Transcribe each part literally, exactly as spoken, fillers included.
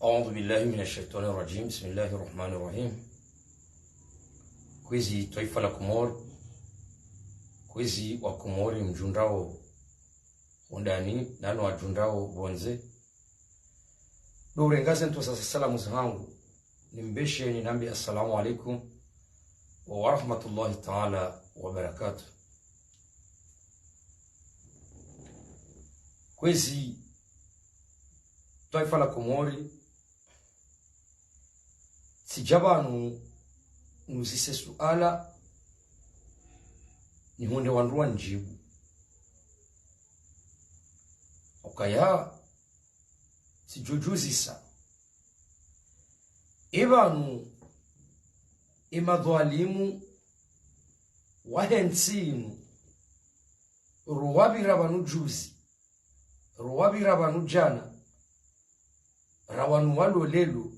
أعوذ بالله من الشيطان الرجيم. بسم الله الرحمن الرحيم. Kwezi twaifa la Komori, kwezi wa Komori mdjundrao hondani, nano wadjundrao pvondze. Ndo urenga ze ntsontsa za salamu zahangu, nimbeshe ninambe assalamu alaikum wa rahmatullahi ta'ala wa barakatuh. Kwezi twaifa la Komori, tsidja pvanu nuzise suala, nihundre wandru wanidjibu. Ukaya, tsidjodjuzisa. Epvanu, emadhwalimu wahe ntsi inu, rowapvira pvanu juzi, rowapvira pvanu djana, rawanuwa lolelo,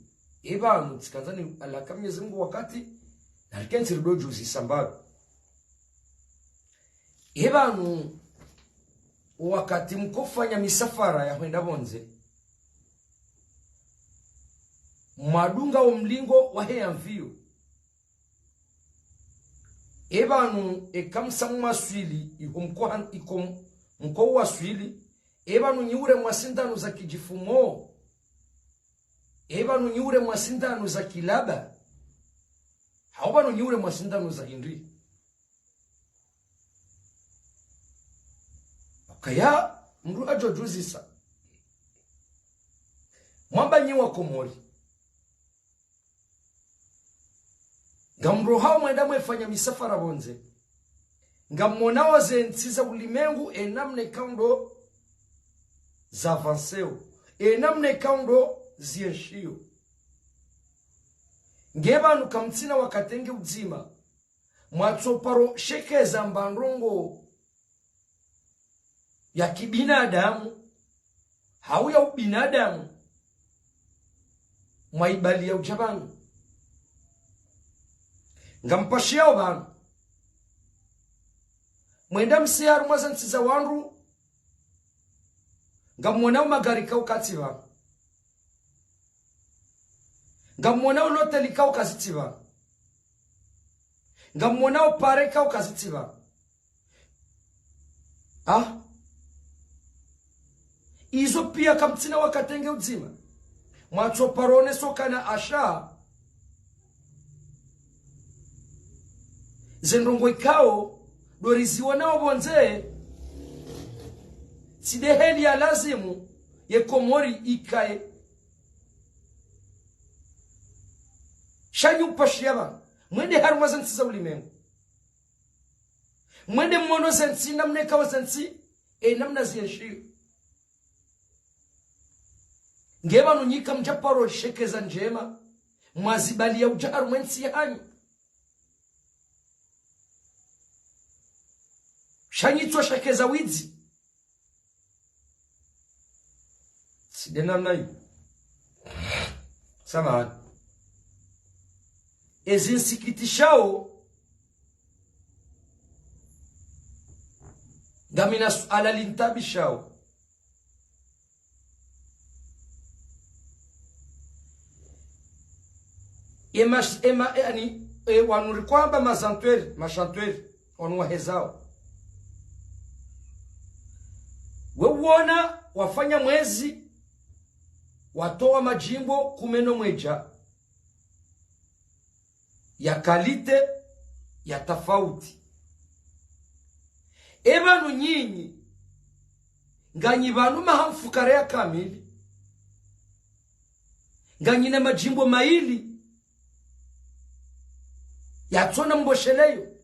epvanu tsikandza ni alaka Mwenyezi Mungu wakati, narikentsi ridjodjuzisa mbapvi. Epvanu, wakati mkofanya misafara ya hwenda pvondze, mwadunga omlingo wahe ya mviyo. Epvanu eka msa mwaswili, iho mko han-, iko m-, mko waswili, epvanu nyi uremwa sindanu za kidjifumo, epvanu nyi uremwa sindanu za kilaba, hau pvanu nyi uremwa sindanu za hindri. Ukaya, mndru adjodjuzisa. Mwamba nyi wa Komori, ngamrohao mwenda mwefanya misafara pvondze, ngamwonao ze ntsi za ulimengu enamna ikao ndo za avancéo, enamna ikao ndo zienshio. Nge pvanu kamtsina wakati nge udzima, mwatsoparo shekeza mba ndrongo ya kibinadamu, hau ya ubinadamu, mwaibaliya udja pvanu. Ngampashiyao pvanu. Mwenda msiya harumwa ze ntsi za wandru, ngamwonao magari kao katsi pvanu. Ngamwonao loteli kao kazitsi pvanu. Ngamwonao pare kao kazitsi pvanu. Ah? Izo piya kamtsina wakati nge udzima, mwatsoparone sokana asha. Ze ndrongo ikao, ndo riziwonao pvondze, tsi nde heli ya lazimu ye Komori ikaye. Sha nyi upashiya pvanu, mwende harumwa ze ntsi za ulimengu. Mwende mwono ze ntsi, namna ikao ze ntsi, enamna zienshio. Nge pvanu nyi kamdjaparo shekeza ndjema, mwazibaliya udja harumwa entsi yahanyu. Sha nyi tsoshekeza widzi. Tsi nde namna iyo. Samahani. Ezi nsikitishao, ngamina suala lintabishao. Ema, ema, e, ani, e, wanu rikwamba mazantweri, mashantweri, wanu wahezao. We uwona wafanya mwezi, watowa madjimbo kume no mwedja ya kalite, ya tafauti. Epvanu nyinyi, nganyi pvanu maha mfukare ya kamili, nganyi ne madjimbo mayili, yatsona mbosheleyo.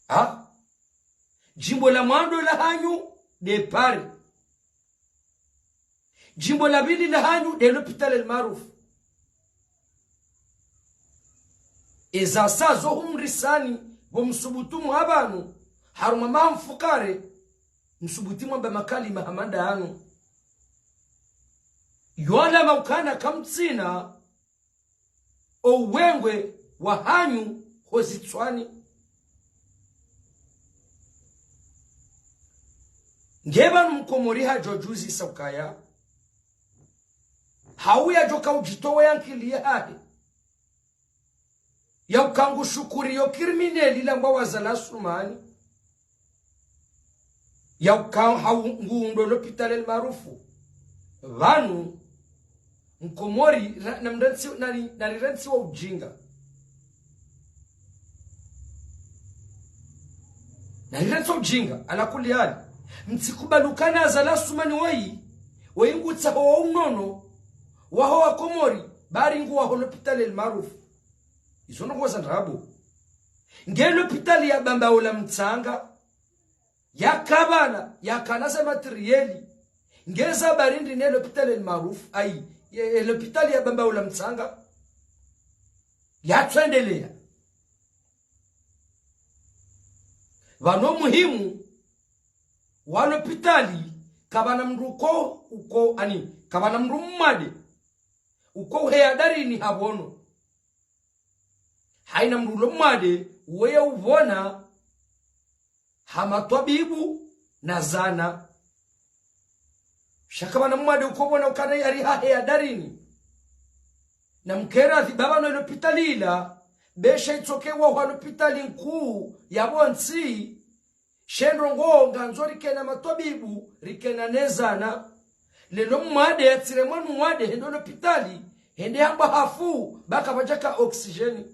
Ha? Djimbo la mwando lahanyu nde pare. Djimbo la pvili lahanyu nde lopitali El Maarouf. Eza sa zo humrisani, pvo msubutu mwa pvanu, harumwa maha mfukare, msubutu mwamba makalima hama ndanu. Yo alama ukana kamtsina owengwe wahanyu ho zitswani. Nge pvanu mkomori hadjo djuzisa ukaya, hau yadjoka udjitowa ye ankili yahahe, ya uka ngu shukuriyo criminel ilambwao Azali Assoumani, ya uka hau ngu undo l'hôpital El Maarouf. Pvanu mkomori, na, na mrentsi, nari, nari rentsi wa ujinga. Nari rentsi wa ujinga, ala kulli hali. Mtsikubali ukana Azali Assoumani woyi, woyi ngutsaho wo unono waho wakomori, bari ngu waho l'hôpital El Maarouf. Izo ndrongoo za ndrabo. Nge l'hôpital ya Bambao la Mtsanga, yaka pvanu, yakana ze matériel. Nge za bari ndrini l'hôpital El Maarouf, ayi, ye, ye l'hôpital ya Bambao la Mtsanga, yatswendelea. Pvanu muhimu wa l'hôpital, kapvana mndru uko, uko, ani, kapvana mndru mwade uko uheya darini hapvono. Hayina mndru ulo mwade, weye upvona ha matwabibu na zana. Sha kapvana mwade uko pvona ukana yari haheya darini. Na mkeradhi pvapvanu l'hôpital ila, be sha itsoke waho l'hôpital nkuu ya pvontsi, she ndrongoo ngandzo rikena matwabibu, rikena ne zana. Leo mwade yatsiremwa nu mwade, hende l'hôpital, hende hambwa hafu, ba kapvadjaka oxygène.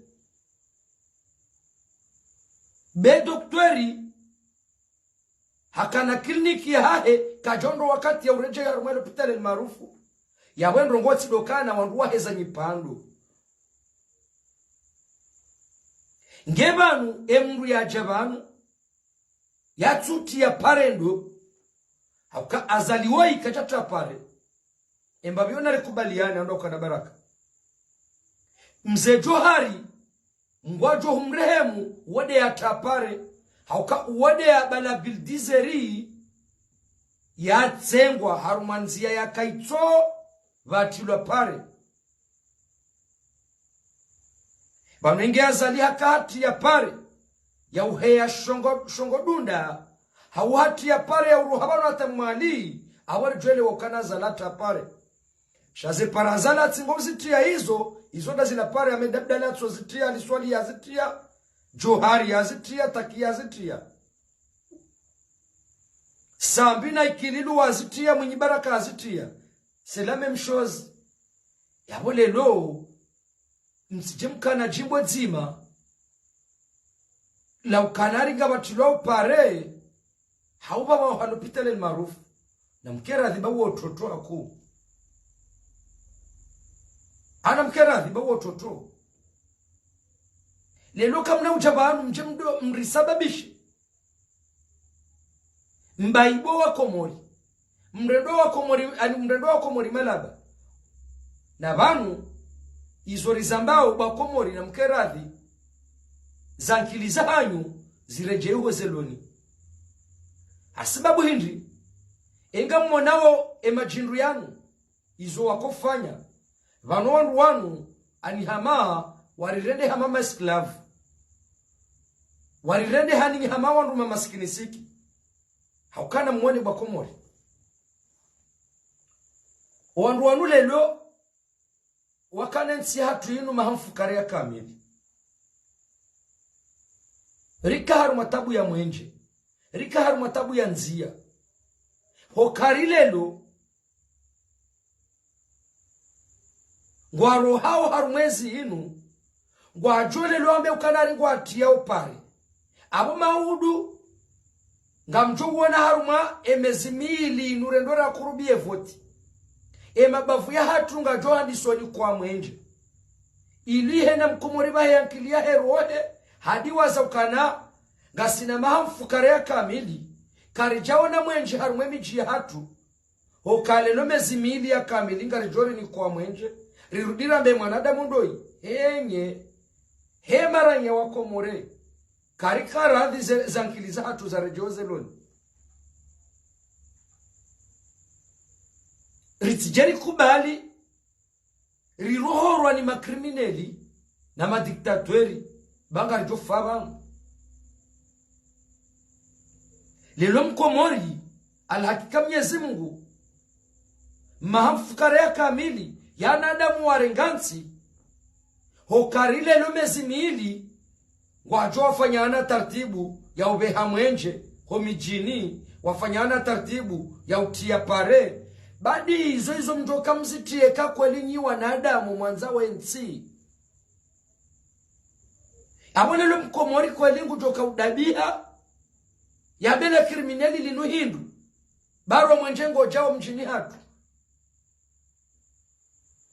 Be dokteri, hakana kliniki yahahe, kadjo ndo wakati ya uredjeyi harumwa l'hôpital El Maarouf. Yapvo ndrongoo tsi ndo kana wandru waheza nyipvandru. Nge pvanu, emndru yadja pvanu, yatsutriya pare ndo, hauka Azali woyi kadjatriya pare. Embapvi yo nari kubaliane, ando kana baraka. Mze Djohari, Mngu adjo humrehemu, wode yatriya pare, hauka wode ya bala bildizeri, yatsengwa harumwa ndziya yaka itso pvatrilwa pare. Pvanu nge Azali haka hatriya pare ya uheya shongo, shongo dunda, hau hatriya pare ya uroha pvanu hata Mwali, awaridjwele wokana Azali hatriya pare. Sha ze pare Azali atsingo uzitriya izo, izo nda zila pare Ahmed Abdallah atso zitriya, Ali Swalihi yazitriya, Djohari yazitriya, Taki yazitriya. Sambi na Ikililu wazitriya, Mwinyi Baraka azitriya. C'est la même chose. Yapvo leo, mtsidje mkana djimbo dzima la ukana ri ngapvatrilwao pare, hau pvapvo ha l'hôpital El Maarouf. Na mkeradhi ba wo utoto haku. Ana mkeradhi ba wo utoto. Leo kamna udja pvanu mdje mdo mrisababishe. Mbayibo wakomori. Mrendo wakomori, ani mrendo wakomori malaba. Na pvanu, izo rizambao ba Komori na mkeradhi, ze ankili zahanyu ziredjeyi ho zeloni. Hasibabu hindri, enga mmonao emadjindru yanu, izo wakofanya, pvanu wandru wanu, ani hama, warirende hama maesclave. Warirende hani hama wandru mamasikinisiki. Haukana mwone ba Komori. Owandru wanu leo, wakana entsi yahatru yinu maha mfukare ya kamili. Rika harumwa tabu ya mwenje. Rika harumwa tabu ya ndziya. Hukaya leo, ngwarohao harumwa entsi yinu, ngwadjo leo wambe ukana ri ngwatriyao pare. Apvo maudu, ngamdjo wona harumwa emezi mili yinu rendo rakurubiya evoti. Emabavu yahatru ngadjo handiswa ni kwa mwenje. Ili hena mkomori pvahe ankili yahe rohe, hadi waza ukana, ngasina maha mfukare ya kamili, karidjaona mwenje harumwa emidji yahatru, hukaya leo mezi mili ya kamili ngaridjo rinikwa mwenje, rirudi rambe mwanadamu ndoyi, henye, he maranya wa Komori, karika radhi ze, ze ankili zahatru zaredjeyi ho zeloni. Ritsidje rikubali, rirohorwa ni makrimineli na madiktateri, ba ngaridjo fa pvanu. Leo mkomori, Alhakika Mnyezi Mungu, maha mfukare ya kamili, yanadamu warenga ntsi, ho kari lelo mezi mili, ngwadjo wafanyana tartibu ya ubeha mwenje, ho midjini, wafanyana tartibu ya utriya pare. Badi izo izo mdjoka mzitriye ka kweli nyi wanadamu mwandza wentsi. Abo lelo mkomori kweli ngudjoka udabiha, yabele krimineli linu hindru. Barwa mwenje ngodjao mdjini hatru.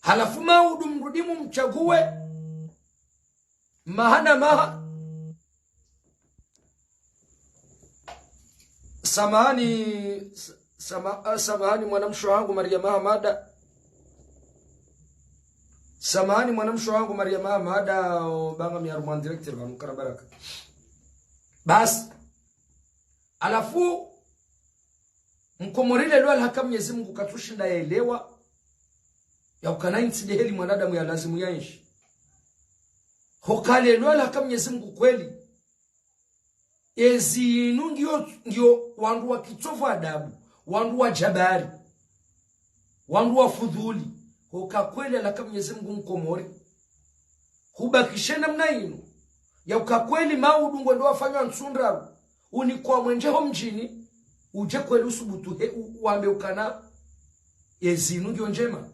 Halafu maudu mrudi mumtsaguwe. Maha na maha. Samahani, sa-, sama-, ah, samahani mwanamshe wangu Maria Mahamada. Samahani mwanamshe wangu Maria Mahamada, o banga miaru mwa directeur wa Mkara Baraka. Basi. Halafu, mkomori lelo alhaka Mnyezi Mungu katsushinda yaelewa, ya ukana intsi ndeheli mwanadamu ya lazimu yaenshi. Hoka lelo alhaka Mnyezi Mungu kweli. Ezi inu ngiyo, ngiyo wandru wa kitsovu adabu, wandru wa jabari, wandru wa fudhuli. Hoka kweli alhaka Mnyezi Mungu mkomori. Hubakishe namna inu. Ya uka kweli maudu ngwendo wafanywa ntsu ndraru. Unikwa mwenje ho mdjini. Udje kweli usubutu he u-, wambe ukana. Ezi inu ngiyo ndjema.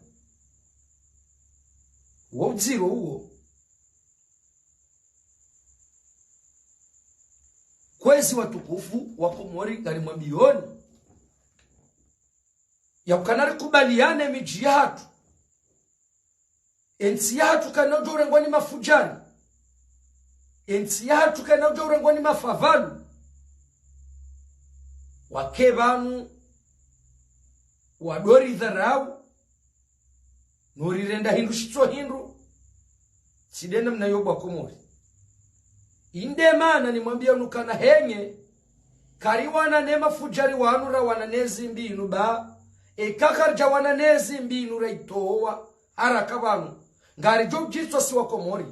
Wo udziro uwo. Kwezi watukufu wa Komori ngari mwambiyoni. Ya ukana rikubaliane midji yahatru. Entsi yahatru kayina udjo urengwa ni mafudjari. Entsi yahatru kayina udjo urengwa ni mafavalu. Wake pvanu, wadori dharau, norirenda hindru shitso hindru, tsi nde namna yo bo wa Komori. Inde mana nimwambiya unu ukana henye, kariwana ne mafudjari wanu rawana ne zimbi inu ba, eka karidjawana ne zimbi inu raitowa, haraka pvanu, ngaridjo udjitso si wa Komori.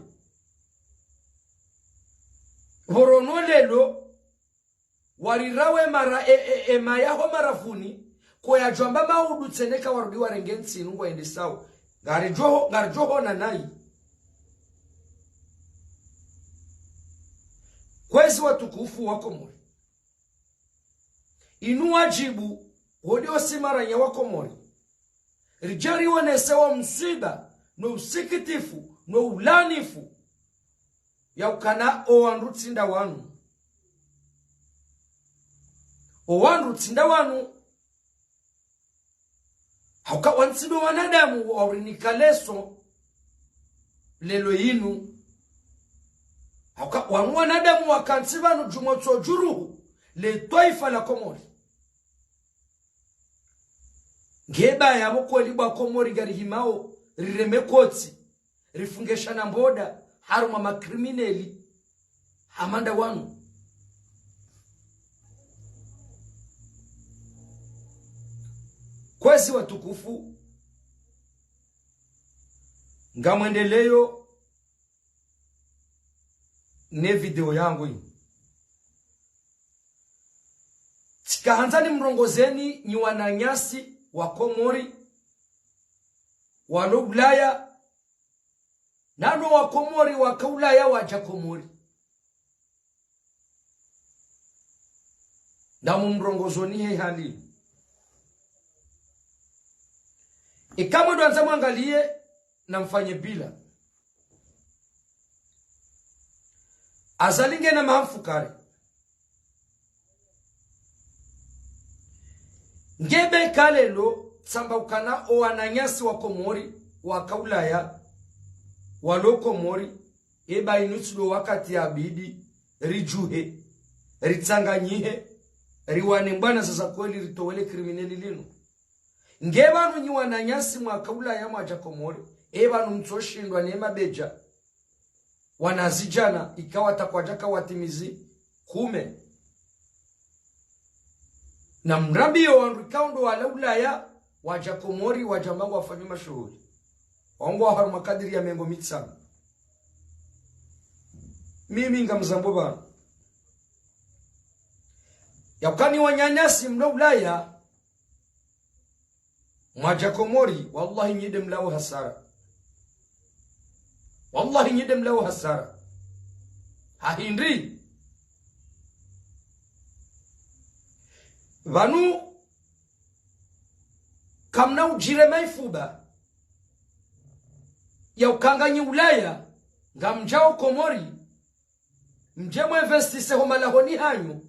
Pvorono lelo, warirawe mara e, e, e maya ho marafuni, koyadjwamba maudu tsena eka warudi warenge ntsi inu ngwaendesao. Ngaridjo, ngaridjo hona nayi. Kwezi watukufu wa Komori. Inu wadjibu, hodi osi maranya wa Komori. Ridje rionese wo mswiba, no usikitifu, no ulanifu. Ya ukana owandru tsi nda wanu. Owandru tsi nda wanu. Hauka wantsi ndo wanadamu wa urinika leso lelo inu. Hauka wanu wanadamu wakantsi pvanu djumwa tso djuruhu le twaifa la Komori. Nge ba yapvo kweli bo wa Komori ngarihimao, rireme kotsi, rifungeshana mboda, harumwa makrimineli, hama nda wanu. Kwezi watukufu, ngamwendeleyo ne video yangu yi. Tsikahandza nimrongozeni nyi wananyasi wa Komori, walo Ulaya, nano wa Komori waka Ulaya wadja Komori. Namumrongozoni he hali. Eka mwendo andza mwangaliye, namfanye bila. Azali ngena maha mfukare. Nge be eka lelo tsamba ukana owananyasi wa Komori, waka Ulaya, walo Komori, eba inu tsi ndo wakati yabidi, ridjuhe, ritsanganyihe, riwane mbwana za za kweli ritowele krimineli linu. Nge pvanu nyi wananyasi mwaka Ulaya mwadja Komori, epvanu mtsoshindwa ne mabedja. Wanazidjana, ika watakwadja ka watimizi kume. Namrambiyo wandru ikao ndo wala Ulaya, wadja Komori, wadja mbangu wafanye mashuhuli. Wangu wa harumwa kadiri ya mengo mitsanu. Mimi ngamzambo pvanu. Ya ukana nyi wananyasi mlo Ulaya, Mwadja Komori, wallahi nyi nde mlawo hasara. Wallahi nyi nde mlawo hasara. Ha hindri? Pvanu kamna udjire maifuba ya uka nganyi Ulaya, ngamdjao Komori, mdje mwinvestise ho malahoni hanyu,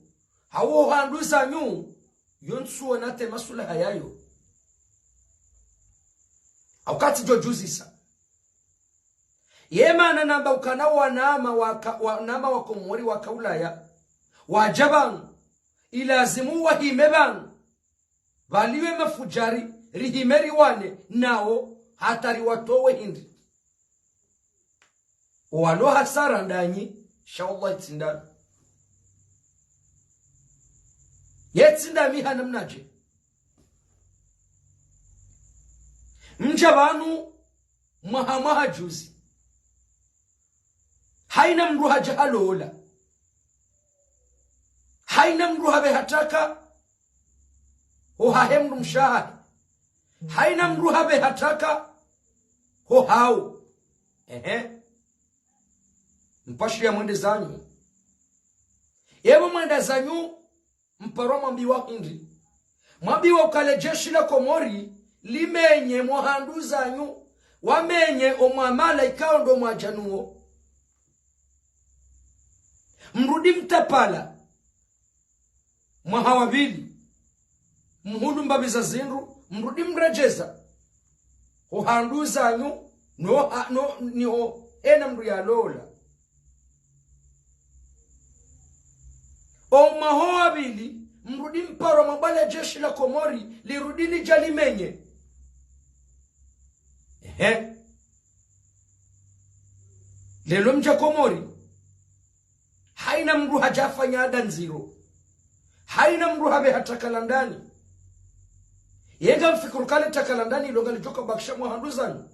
hau ho handru zanyu, yo ntsuwo nate masulaha yayo. Hau katsi djo djuzisa. Ye mana namba ukana wanama waka, wanama wa Komori waka Ulaya, wadja pvanu, ilazimu wahime pvanu, pvaliwe mafudjari, rihime riwane nawo, hata riwatowe hindri. Owalo hasara ndanyi, sha wallahi tsi ndami. Ye tsi ndami ha namnadje? Mdja pvanu mwaha, mwaha juzi. Haina mndru hadja halola. Haina mndru hapve hataka ho hahe mndru mshe wahahe. Haina mndru hapve hataka ho hawo. Ehe. Mpashiya mwende zanyu. Epvo mwenda zanyu, mparwa mwambiwa hindri? Mwambiwa uka le jeshi la Komori limenye mwa handru zanyu, wamenye omwamala ikao ndo mwadja nuwo. Mrudi mtapala mwaha wa pvili, mhundru mbapvi za zindru, mrudi mredjeza ho handru zanyu, no, a, no, ni ho ena mndru yalola. Omwaha wa pvili, mrudi mparwa mwamba le jeshi la Komori lirudi lidja limenye. Ehe. Leo mdja Komori, haina mndru hadja hafanya ada ndziro. Haina mndru hapve hataka la ndani. Ye ngamfikiri uka le taka la ndani ilo ngalidjo ka bakisha mwa handru zanyu,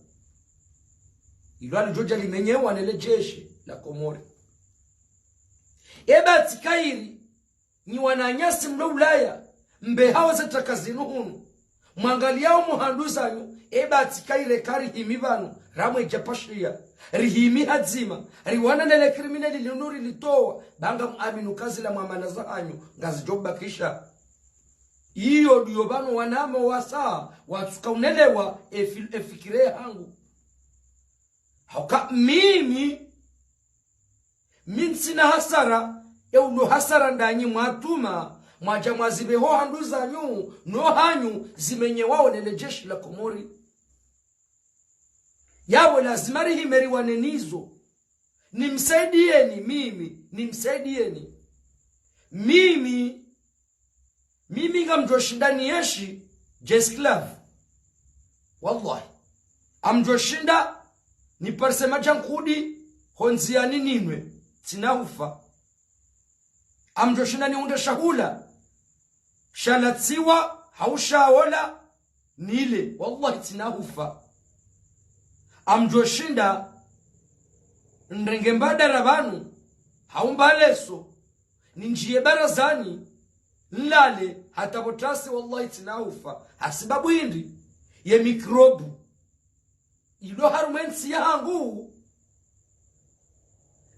ilo alidjo dja limenyewa ne le jeshi la Komori. Eba tsi kairi, nyi wananyasi mlo Ulaya, mbe hawo ze taka zinu hunu, mwangaliyao mwa handru zanyu, eba tsi kairi eka rihimi pvanu, ramwedja pashiya, rihimi hadzima, riwana ne le krimineli linu rilitowa, ba ngamwaminu uka zila mwamala za hanyu ngazidjo bakisha. Iyo ndiyo pvanu wanama wasa, watsuka unelewa efi-, efikira hangu. Hauka mimi, mi ntsina hasara, e ulo hasara ndanyi mwatuma, mwadja mwazipve ho handru zanyu, no hanyu, zimenyewao ne le jeshi la Komori. Yapvo lazima rihime riwane nizo. Nimsaidiyeni mimi, nimsaidiyeni. Mimi, mimi ngamdjoshinda nienshi dje esclave. Wallahi. Ngamdjoshinda niparise madji ya nkudi ho ndziyani ninwe, tsina hufa. Ngamdjoshinda nihundre shahula shalatsiwa hau shaola nile, wallahi tsina hufa. Ngamdjoshinda nirenge mbadala pvanu hau mbaleso, ninjiye barazani, nilale hata pvo tasi, wallahi tsina hufa. Hasibabu hindri? Ye mikrobu ilo harumwa entsi yahangu.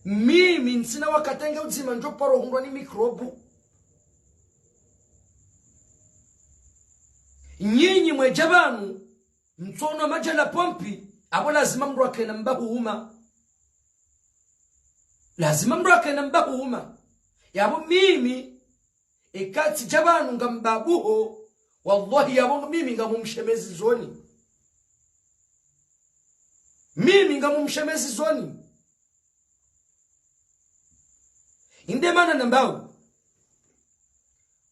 Mimi ntsina wakati nge udzima ndjo paro hundrwa ni mikrobu. Nyinyi mwedja pvanu, mtsono madji ya la pompi, apvo lazima mndru akena mbahu uma. Lazima mndru akena mbahu uma. Yapvo mimi, eka tsidja pvanu ngambabuho, wallahi yapvo mimi ngamumshemezi zoni. Mimi ngamumshemezi zoni. Inde mana nambao.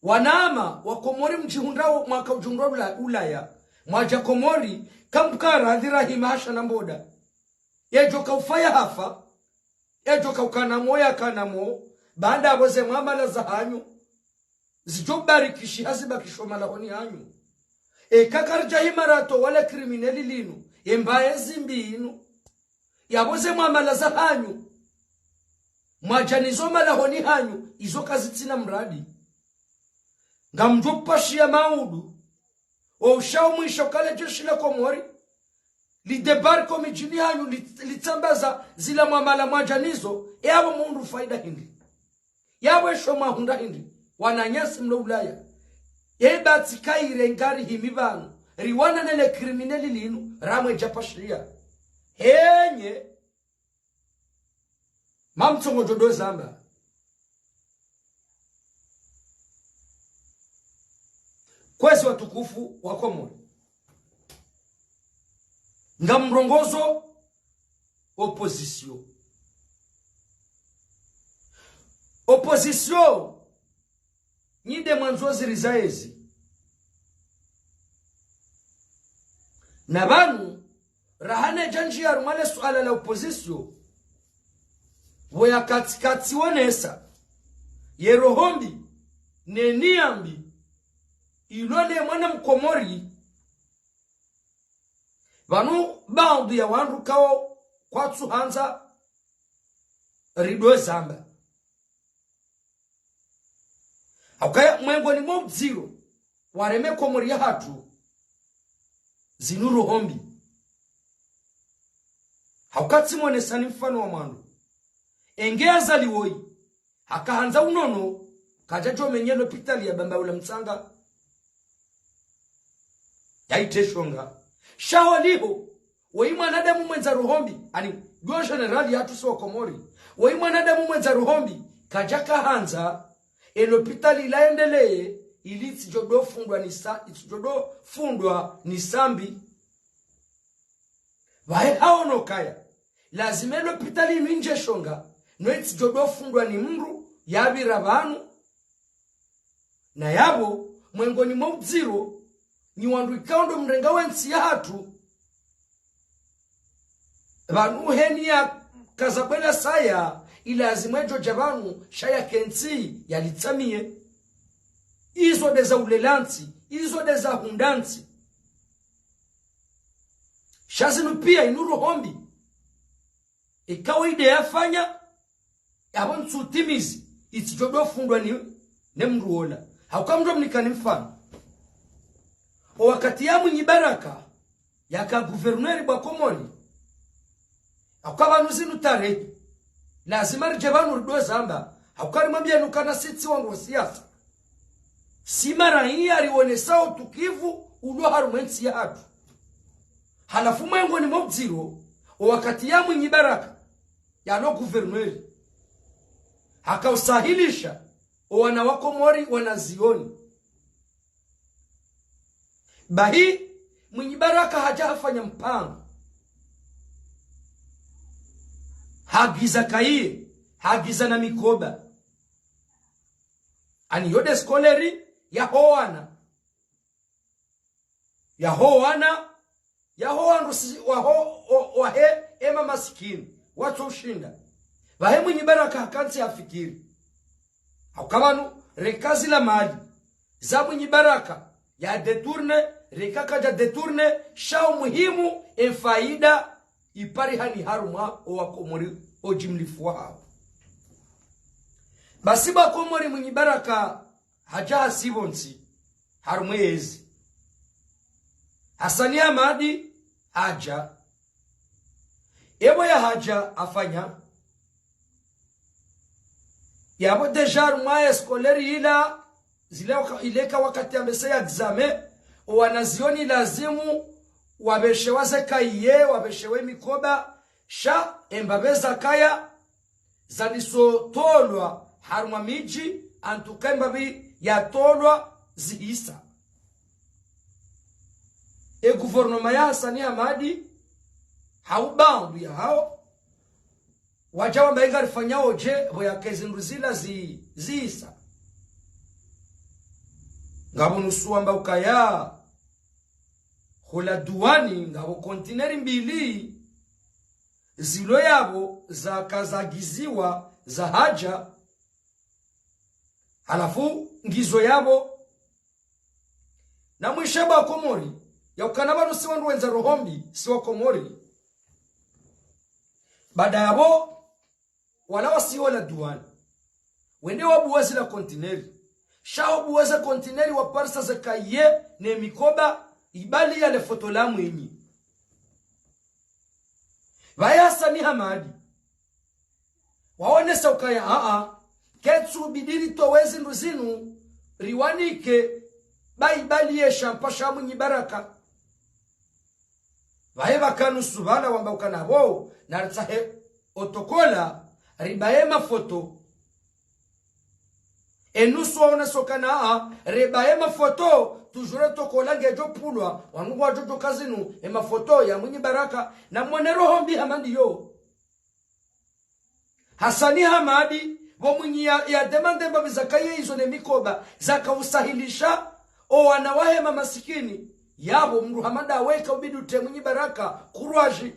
Wanama wa Komori mdjihundrao mwaka udjihundra Ula-, Ulaya, mwadja Komori, kamkara dhira hima hasha na mboda. Yedjo ka ufa ya hafa, yedjo ka ukana mo ya kana mo, baanda apvo ze mwamala za hanyu zidjo barikishi hazibakisho malahoni hanyu. Eka karidja hima ratowa le krimineli linu, ye mbaye zimbi inu, yapvo ze mwamala za hanyu mwadja nizo malahoni hanyu, izo kazitsina mradi. Ngamdjo pashiya maudu, Oshao mwisho kale jeshi la Komori, lidébarqué omidjini hanyu, li-, litsambaza zila mwamala mwadja nizo, e apvo mundru faida hindri? Yapvo esho mwahundra hindri? Wananyasi mlo Ulaya. Eba tsi kayire ngari himi pvanu, riwana nele criminel linu, ramwe djapashiya. Henye, mamtsongo djo do zamba. Kwezi watukufu wa Komori. Ngamrongozo opposition. Opposition, nyi nde mwandzo ziri za ezi. Na pvanu, rahana djandji ya rumale suala la opposition, pvo ya katsikatsi wonesa ye roho mbi, ne niya mbi, ilo le mwana Mkomori, pvanu baadhwi ya wandru kawo kwatsu handza rido zamba. Haukaya mwengoni mwa udziro wareme Komori ya hatru, zinu roho mbi. Hauka tsi mwonesani mfano wa mwando. Enge Azali woyi, haka handza unono, kadja djo menye lopitali ya Bambaula Mtsanga. Yaiteshonga. Sha holiho, woyi mwanadamu mwendza roho mbi, ani, ndo général ya hatru si wa Komori. Woyi mwanadamu mwendza roho mbi, kadja kahandza, e lopitali la endeleye, ili itsidjo do fundwa ni sa-, itsidjo do fundwa ni sambi. Pvahe haono kaya, lazima e lopitali inu indjeshonga, no itsidjo do fundwa ni mndru, yapvira pvanu. Na yapvo, mwengoni mwa udziro, nyi wandru ikao ndo mrenga we ntsi ya hatru. Pvanu heni ya kaza bwela saya, ilazimu edjo dja pvanu, sha yake ntsi yalitsamiye. Izo nde za ulela ntsi, izo nde za hundra ntsi. Sha zinu piya inu roho mbi. Ikawo inde yafanya, yapvo ntsu timizi, itsidjo do fundwa ni, ne mndru wola. Hauka mndru mnikani mfano. O wakati ya Mwinyi Baraka, yaka gouverneur bwa Komori. Hauka pvanu zinu tarehi. Lazima ridje pvanu rido zamba. Hauka rimwambia nukana si tsi wandru wa siasa. Si maraiya rionesa utukivu ulo harumwa entsi ya hatru. Halafu mwengoni mwa udziro, o wakati ya Mwinyi Baraka, yalo gouverneur, haka usahilisha o wana wa Komori wanazioni. Bahi, Mwinyi Baraka hadja hafanya mpango. Hagiza kaye, hagiza na mikoba. Ani yo nde scolaire ya ho wana. Ya ho wana, ya ho wandru si-, wa ho, o-, wahe, ema masikini, watso ushinda. Pvahe Mwinyi Baraka hakantsi hafikiri. Hauka pvanu, reka zila mali za Mwinyi Baraka, ya détourné, reka kadja détourné, sha o muhimu, e faida, ipariha ni harumwa o wa Komori o jimlifu wa hawo. Basi ba Komori Mwinyi Baraka hadja hasibu ntsi, harumwa ezi. Hasani Hamadi hadja. Epvo ya hadja hafanya. Yapvo déjà harumwa ye scolaire ila, zile waka-, ileka wakati ya mesa ya examen, o wanazioni lazimu, wapveshewa ze kaye, wapveshewe mikoba, sha embapvi zakaya, zaniso tolwa harumwa midji, antuka embapvi ya tolwa zihisa. E gouvernement ya Hasani Hamadi, hau baadhwi ya hawo, wadja wamba inga rifanya odje, pvo yaka ezindru zila zi-, zihisa. Ngapvo nusu wamba ukaya, hula duwani, ngapvo kontineri mbili, zilo yapvo zaka zagiziwa za hadja, halafu ngizo yapvo. Na mwishe ba Komori, ya ukana pvanu si wandru wendza roho mbi, si wa Komori. Baada yapvo, wala wasi wala duwani. Wende wabuwa zila kontineri. Sha wabuwa ze kontineri waparisa ze kaye ne mikoba, ibali ya le foto la Mwinyi. Pvaye Hasani Hamadi waonesa ukaya, aa, ketsu bidi ritowe zindru zinu, riwanike, ba ibali ye shampa sha Mwinyi Baraka. Pvaye pvaka nusu pvala wamba ukana pvo, naritsahe otokola, ribaye mafoto. Enusu waonesa ukana, aa, rebaye mafoto, toujours otokola ngedjo pvulwa, wanu ngwadjo djo ka zinu, e mafoto ya Mwinyi Baraka, na mwone roho mbi hama ndiyo. Hasani Hamadi, pvo Mwinyi ya, ya demande mbapvi zakaye izo ne mikoba, zaka usahilisha, o wana wahe mamasikini, yapvo mdru hama ndawe ka ubidi utre Mwinyi Baraka, kurwaji.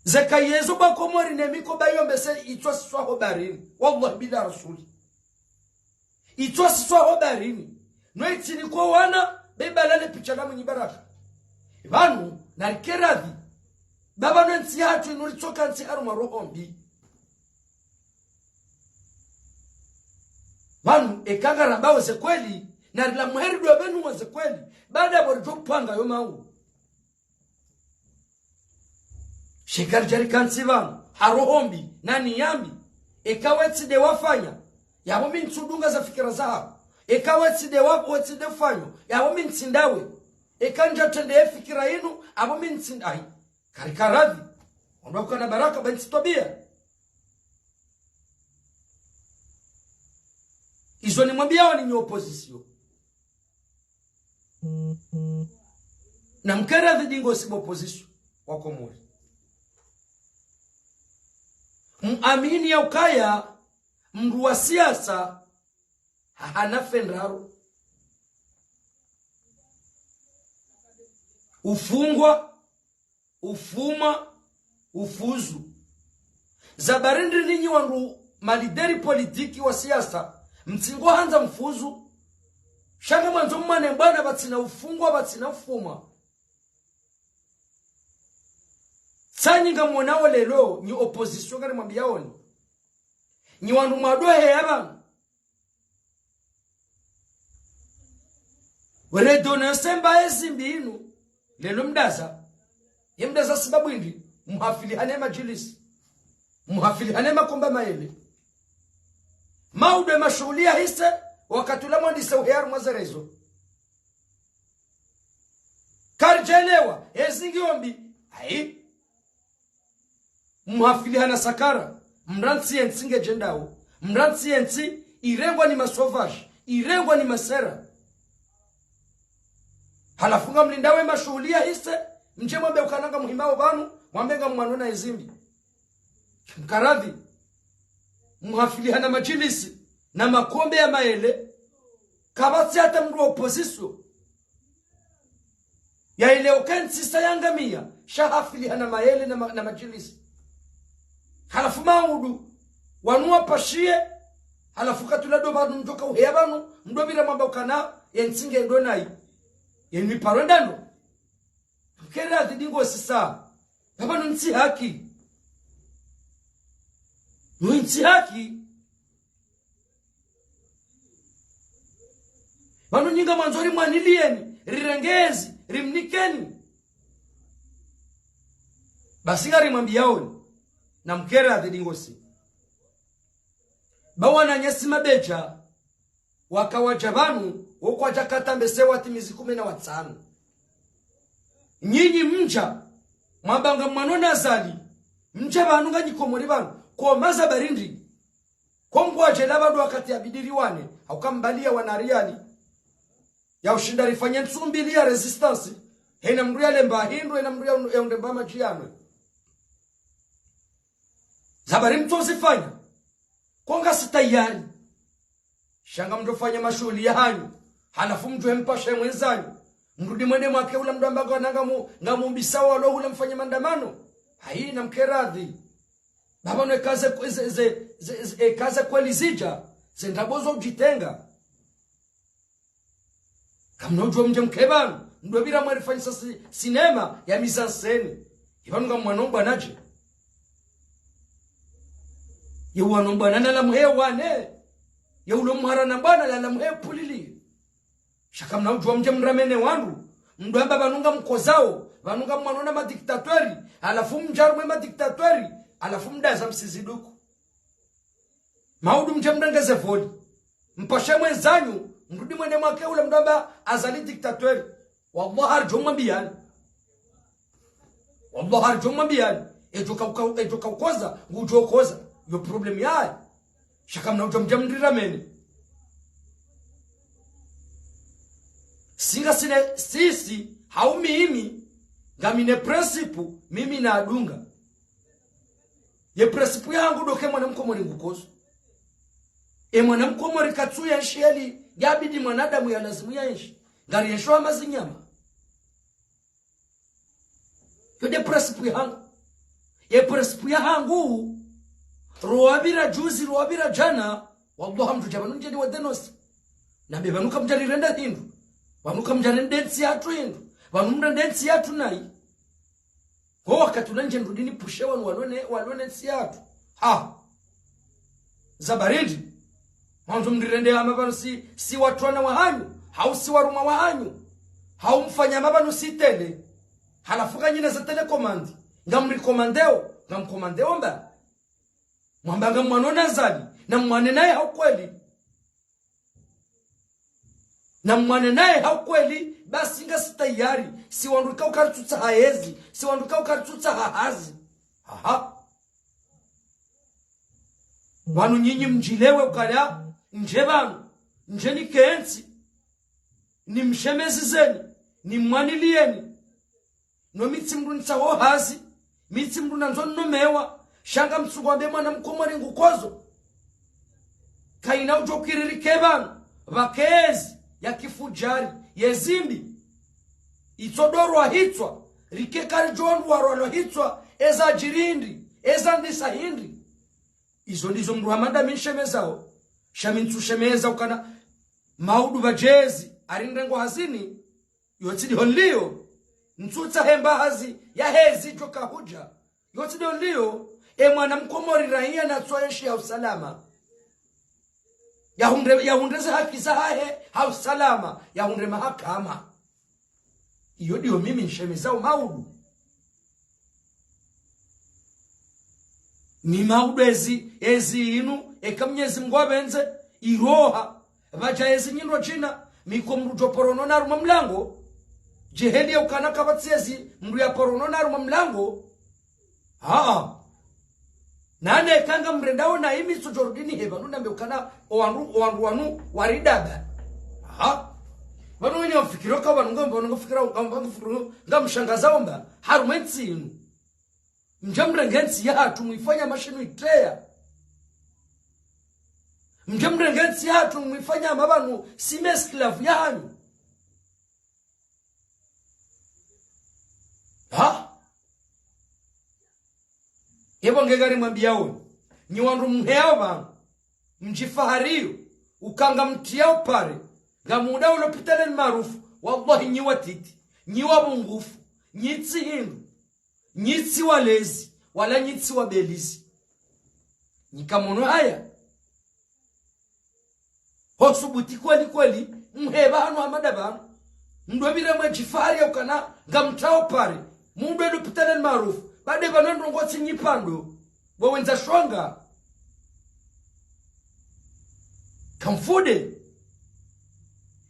Zekaye zo ba Komori ne mikoba iyo mbese itswa siswa ho baharini. Wallahi bila rasuli. Itswa siswa ho baharini. No itini ko wana, be balale picha la Mwinyi Baraka. Pvanu, narike radhi. Ba pvanu entsi yahatru inu ritsoka ntsi harumwa roho mbi. Pvanu, eka ngarambao ze kweli, narilamuhe ridwe pvenu wa ze kweli. Baada pvo ridjo pvanga yo mau. Sha eka ridja rika ntsi pvanu, ha roho mbi, na niya mbi. Eka we tsi nde wafanya, yapvo mi ntsudunga za fikira zaho. Eka we tsi nde wa, we tsi nde fanyo, yapvo mi ntsi ndawe. Eka ndja trende ye fikira inu, apvo mi ntsi nda-, ayi. Karika radhi. Wandru wakana Baraka ba ntsi twabia. Izo nimwambiao ninyi opposition. Na mke radhi dingo si opposition wa Komori. Muamini ya ukaya mdru wa siasa hahana fe ndraru. Ufungwa, ufuma, ufuzu. Za barindri ninyi wandru malideri politiki wa siasa, mtsingo handza mfuzu. Sha nge mwandzo mwane mbwana pvatsina ufungwa, pvatsina ufuma. Tsanyi ngamwonao lelo, nyi opposition ngari mwambiaoni. Nyi wandru mwadohe ya pvanu. Were dono yo semba ye zimbi inu, lelo mdaza. Ye mdaza sibabu indri, muhafilihane madjilisi. Muhafilihane makomba mayele. Maudu ye mashuhuli yahise, wakati ula mwandise uheya harumwa ze réseaux. Karidjelewa, ye zingi ombi, ayi. Muhafilihana sakara, mrantsi yentsi ngedjendao, mrantsi yentsi irengwa ni masauvage, irengwa ni masera. Halafu ngamlindao ye mashuhuli yahise, mdje mwambe ukana ngamuhimao pvanu, mwambe ngamwanona ye zimbi. Mkaradhi, muhafilihana madjilisi, na makombe ya mayele, kapvatsi hata mdru wa opposition. Ya ile uka ntsi sa yangamia, sha hafilihana mayele na ma-, na madjilisi. Halafu maudu, wanu wapashiye, halafu katula ndo pvanu mdjoka uheya pvanu, mdopvira mwamba ukana, yentsi ngendo nayi. Yenu iparo ndando. Mke radhi dingo sisa. Pvapvanu ntsi haki. No ntsi haki. Pvanu nyi ngamwandzo rimwaniliyeni, rirenge ezi, rimnikeni. Basi ngarimwambiaoni, na mke radhi dingo si. Ba wananyasi mabedja, waka wadja pvanu, wo kwadja kata mbese watimizi kume na watsanu. Nyinyi mdja, mwamba ngamwanona Azali, mdja pvanu nganyi Komori pvanu, koma za barindri. Ko mdru wadjela pvanu wakati yabidi riwane, hauka mbali ya wana riyali. Ya ushinda rifanye ntsu mbili ya résistance, hena mdru yalemba hindru, hena mdru ya, ya undremba madji yanwe. Za bari mtso zifanya. Ko ngasi tayari. Sha ngamdjofanya mashuhuli yahanyu. Halafu mdjohe mpashe mwenzanyu. Mrudi mwende mwake ula mdru amba ngana ngamu, ngamumbisa walo ula mfanye maandamano. Haina mke radhi. Pvapvanu eka ze, ze, ze, ze, ze, eka ze kweli zidja, ze ndrabo zo udjitenga. Kamna udjuwa mdje mke pvanu, mdopvira mwarifanyisa si-, sinema ya mise en scène. Ipvanu ngamwano mbwana dje. Ye wano mbwana nalamuhe wane. Ye ulo mhara na mbwana nalamuhe pulili. Sha kamna udjuwa mdje mramene wandru, mdru amba pvanu ngamkozao, pvanu ngamwanona madiktatweri, halafu mdje harumwa madiktatweri, halafu mdaza msiziduku. Maudu mdje mrengeze voli. Mpashe mwenzanyu, mrudi mwende mwake ule mdru amba Azali diktatweri. Wallahi haridjo mwambiyani. Wallahi haridjo mwambiyani. Edjo kauka-, edjo kaukoza, ngudjo koza. Yo problème yaye. Sha kamna udjuwa mdje mriramene. Singa sine sisi, hau mimi, ngamina principe, mimi nadunga. Ye principe yahangu ndo ke mwana mkomori ngukozo. E mwana mkomori katsu yenshi heli, yabidi mwanadamu yalazimu yenshi. Ngari yenshi wa mazinyama. Yo nde principe yahangu. Ye principe yahangu, rowapvira juzi, rowapvira jana, wallahi mdru dja pvanu ndje ni wa dénoncer. Nambe pvanu kamdja rirenda hindru. Pvanu kamdja rende ntsi yahatru hindru. Pvanu mrende ntsi yahatru nayi. Ngo wakati ula ndje ndrudi nipushe wanu walone, walone ntsi yahatru. Ha. Za barindi. Mwandzo mrirende hama pvanu si, si watrwana wahanyu. Hau si warumwa wahanyu. Hau mfanya hama pvanu si télé. Halafu kanyina za télécommande. Ngamrikomandeo, ngamkomandeo mba. Mwamba ngamwanona Azali, na mwane naye ha ukweli. Na mwane naye ha ukweli, basi ngasi tayari, si wandru ikao karitsutsaha yezi, si wandru ikao karitsutsaha hazi. Aha. Pvanu nyinyi mdjilewe ukaya, ndje pvanu, ndje nikentsi, nimshemezizeni, nimwaniliyeni. No mi tsi mndru nitsaho hazi, mi tsi mndru nandzo ninomewa, sha ngamtsungu wambe mwana mkomori ngukozo. Kayina udjo kiririke pvanu, pvake yezi ya kifujari, yezi mbi. Itsodorwa hitswa, rike karidjo ndrwa rwalo hitswa, eza djiri hindri, eza ndisa hindri. Izo ndizo mndru hama nda mi nshemezao, sha mi ntsushemeza ukana maudu pvadjezi, ari ndrengo hazini, yo tsi ndiho nliyo, ntsutsaha emba hazi, ya hezi djo kahudja. Yo tsi ndiho nliyo, e mwana mkomori raia natso yenshi ha usalama. Yahundre, yahundre ze haki zahahe, ha usalama, yahundre mahakama. Iyo ndiyo mimi nshemezao maudu. Ni maudu ezi, ezi inu, eka Mnyezi Mngu apvendze, iroha, pvadja ezi nyindro djina, mi ko mndru djo porono na harumwa mlango, djeheli ya ukana kapvatsi ezi, mndru ya porono na harumwa mlango. Haa. Nane eka ngamrendao na imi tsudjo rudi nihe pvanu nambe ukana o wandru, o wandru wanu waridaba. Haa. Pvanu wenye mfikiro ka pvanu ngam-, pvanu ngafikira, ngam-, ngam-, ngamshangazao mba harumwa entsi inu. Mdje mrenge entsi yahatru mwifanya mashinu itreya. Mdje mrenge entsi yahatru mwifanya hama pvanu si ma esclaves yahanyu. Ha? Ebo nge ngarimwambiyao, nyi wandru mheyao pvanu, mdjifahariyo, uka ngamtriyao pare, ngamundao lopitali El Maarouf, wallahi nyi watiti, nyi wapvungufu, nyi tsi hindru, nyi tsi walezi, wala nyi tsi wabelizi. Nyi kamono haya. Ho subuti kweli kweli, mheba hanu hamada pvanu. Mndru epvira mwedjifahari ya ukana, ngamtrao pare. Mundru endo lopitali El Maarouf. Bade pvanu ndrongo tsi nyi pvandru. Bo wendza shonga. Kamfude.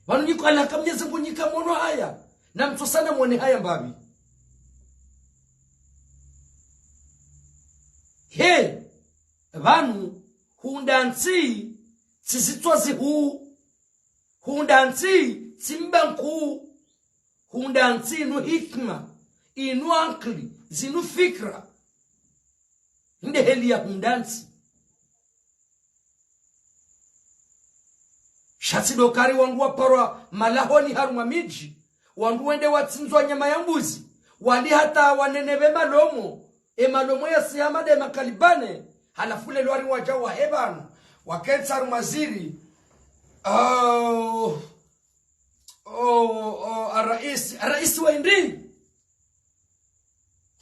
Pvanu nyi ko alaka Mnyezi Mngu nyi kamono haya. Na mtsosana mwone haya mbapvi. He. Pvanu, hundra ntsi, tsi zitswa zihuu. Hundra ntsi, tsi mba nkuu. Hundra ntsi inu hikima, inu ankili, zinu fikira. Nde heli ya hundra ntsi. Sha tsi ndo kari wandru waparwa malahoni harumwa midji, wandru wende watsindzwa nyama ya mbuzi, wali hata wanene pve malomo, e malomo ya siyama nde makalibane, halafu lelo wari wadja wahe pvanu, wakentsi harumwa ziri, oh, oh, oh, a raisi, a raisi wa hindri?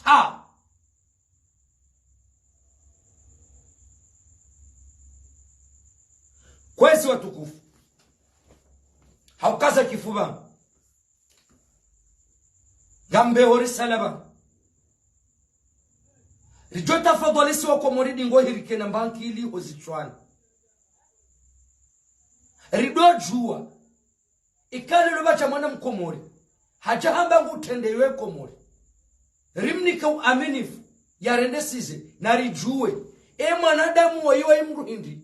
Ha! Kwezi watukufu. Haukaza kifuba. Ngambe hori salaba. Ridjo tafadhwali si wa Komori dingo hirike na mbankili ho zitswani. Ridodjuwa. Ikale lo bacha mwana mkomori. Hadja hamba ngutrende yo Komori. Rimnike uaminifu. Yarende size. Na ridjuwe. E mwanadamu woyi wa imru hindri.